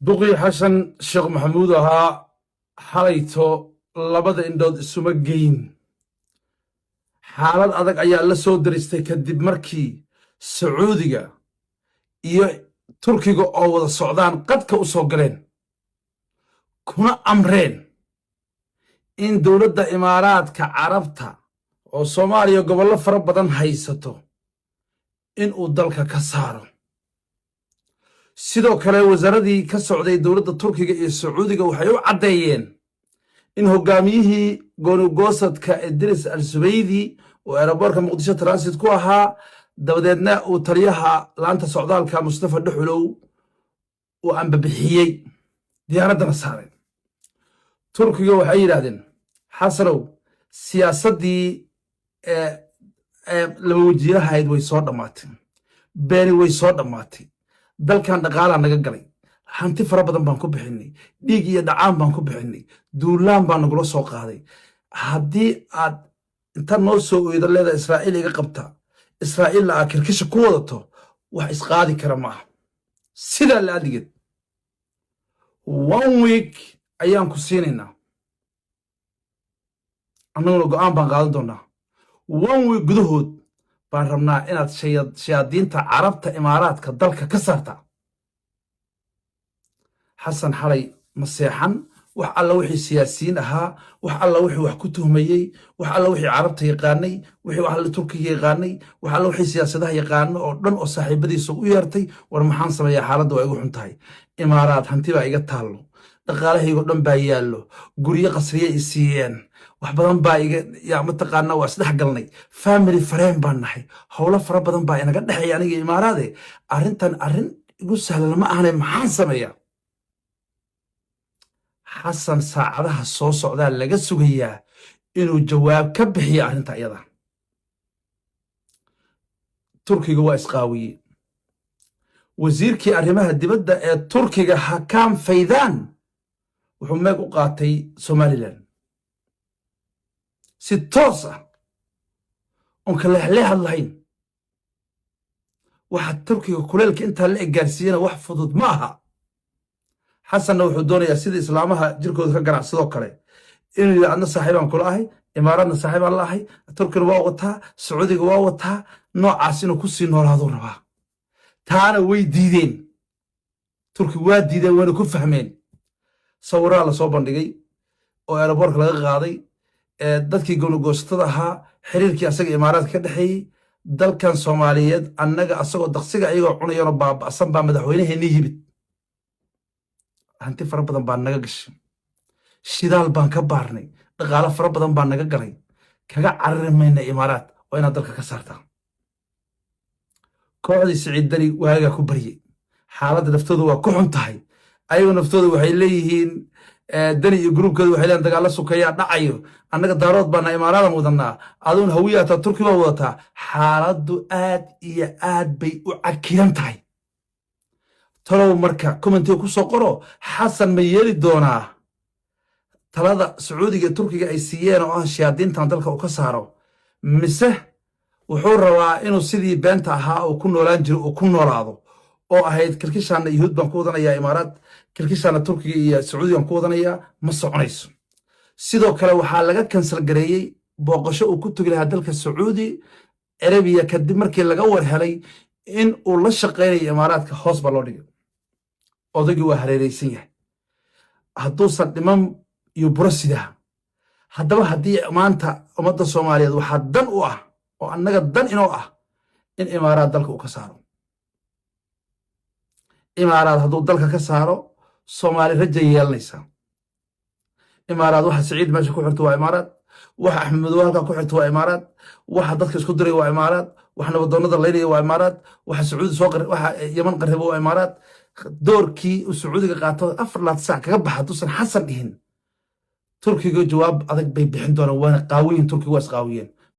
Duqii Xasan Sheekh Maxamuud ahaa xalayto labada indhood isuma geyn. Xaalad adag ayaa la soo daristay kadib markii Sacuudiga iyo Turkiga oo wada socdaan qadka u soo galeen, kuna amreen in dowladda Imaaraadka Carabta oo Soomaaliya gobollo fara badan haysato in uu dalka ka saaro. Sidoo kale, wasaaradii ka socday dowladda Turkiga iyo Sacuudiga waxay u caddeeyeen in hogaamiyihii goonigoosadka Idris Al Subaydi oo airportka Muqdisho transit ku ahaa, dabadeedna uu taliyaha laanta socdaalka Mustafa Dhuxulow uu ambabixiyey, diyaaraddana saaray. Turkiga waxay yidhaahdeen: "Xasanow, siyaasaddii laba wajiilahayd way soo dhammaatay, beeni way soo dhammaatay. Dalkan dhaqaalaa naga galay, hanti fara badan baan ku bixinay, dhiig iyo dhacaan baan ku bixinay, duulaan baa nagula soo qaaday. Haddii aad inta noo soo oyda leeda Israa'iil iga qabta, Israa'iilna aad kirkisha ku wadato, wax isqaadi kara maaha. Sidaa la adigeed, one week ayaan ku siinaynaa, annaguna go'aan baan qaadan doonaa. One week gudahood baan rabnaa inaad shayaadiinta Carabta Imaaraadka dalka ka saartaa." Xasan xalay ma seexan. Wax alla wixii siyaasiyiin ahaa, wax alla wixii wax ku tuhmayey, wax alla wixii Carabta yaqaanay, wixii wax alla Turkiga yaqaanay, wax alla wixii siyaasadaha yaqaano oo dhan oo saaxiibadiisa u yeertay: "War maxaan sameeyaa? Xaaladda waa igu xun tahay. Imaaraad hanti baa iga taallo, dhaqaalahaygo dhan baa yaallo, guryo qasriye i siiyeen, wax badan baa iga yaa mataqaanaa, waa isdhex galnay, family friend baan nahay, howlo fara badan baa inaga dhexeeya aniga Imaaraade. Arrintan arrin igu sahlan ma ahane, maxaan sameeyaa?" Xasan saacadaha soo socdaa laga sugayaa inuu jawaab ka bixiyo arrinta iyada. Turkiga waa isqaawiyey. Wasiirkii arrimaha dibadda ee Turkiga, Hakan Fidan, wuxuu meeg u qaatay Somaliland si toos ah oon ka leexleexad lahayn. Waxa Turkiga kuleelka intaa la eg gaarsiiyena wax fudud ma aha. Xasanna wuxuu doonayaa sida islaamaha jirkooda ka ganacsadoo kale inuu yidhi: "Adna saaxiibaan kula ahay, Imaaraadna saaxiibaan la ahay, Turkina waa wataa, Sacuudiga waa wataa." Noocaas inuu ku sii noolaaduu rabaa. Taana way diideen, Turki waa diideen, wayna ku fahmeen. Sawiraa la soo bandhigay oo airportka laga qaaday dadkii goonigoosatada ahaa, xiriirkii asaga Imaaraadka ka dhexeeyey. Dalkan Soomaaliyeed annaga asagoo daqsiga ayagoo cunayanoo baaba'san baa madaxweynaheenni yimid. Hanti fara badan baa naga gashay, shidaal baan ka baarnay, dhaqaalo fara badan baa naga galay. Kaga carari mayna Imaaraad, waa inaad dalka ka saartaa. Kooxdii Siciid Dani waagaa ku baryey. Xaaladda naftooda waa ku xun tahay. Ayagu naftooda waxay leeyihiin, Dani iyo groupkooda waxay leeyihin: "Dagaalla sukeeyaa dhacayo, annaga Daarood baana, Imaaraadan wadanaa, aduun Hawiyaataa, Turki baa wadataa." Xaaladdu aad iyo aad bay u cakiran tahay. Talow marka commentiga ku soo qoro: Xasan ma yeeli doonaa talada Sacuudiga iyo Turkiga ay siiyeen oo ah shayaadiintan dalka uu ka saaro, mise wuxuu rabaa inuu sidii beenta ahaa uu ku noolaan jiro uu ku noolaado, oo ahayd kilkishaana Yuhuud baan ku wadanayaa Imaaraad, kilkishaana Turkiga iyo Sacuudigan ku wadanayaa? Ma soconayso. Sidoo kale, waxaa laga cancel gareeyey booqasho uu ku tegi lahaa dalka Sacuudi Carabiya kadib markii laga war helay in uu la shaqaynayo Imaaraadka. Hoos baa loo dhigay. Odaygii waa hareeraysan yahay, hadduusan dhiman iyo buro sidaa. Haddaba haddii maanta ummadda Soomaaliyeed waxaa dan u ah oo annaga dan inoo ah in Imaaraad dalka uu ka saaro. Imaaraad hadduu dalka ka saaro, Soomaali raja yeelanaysaa. Imaaraad waxa Siciid meesha ku xirta waa Imaaraad, waxa Axmed Madow halkaa ku xirta waa Imaaraad, waxa dadka isku diray waa Imaaraad, waxa nabadoonnada laynaya waa Imaaraad, waxa Sacuudi soo waxa Yeman qarriba waa Imaaraad. Doorkii uu Sacuudiga qaato 24 saac kaga baxa hadduusan Xasan dhihin, Turkiga jawaab adag bay bixin doonaan, waana qaawiyin. Turkiga waa isqaawiyeen.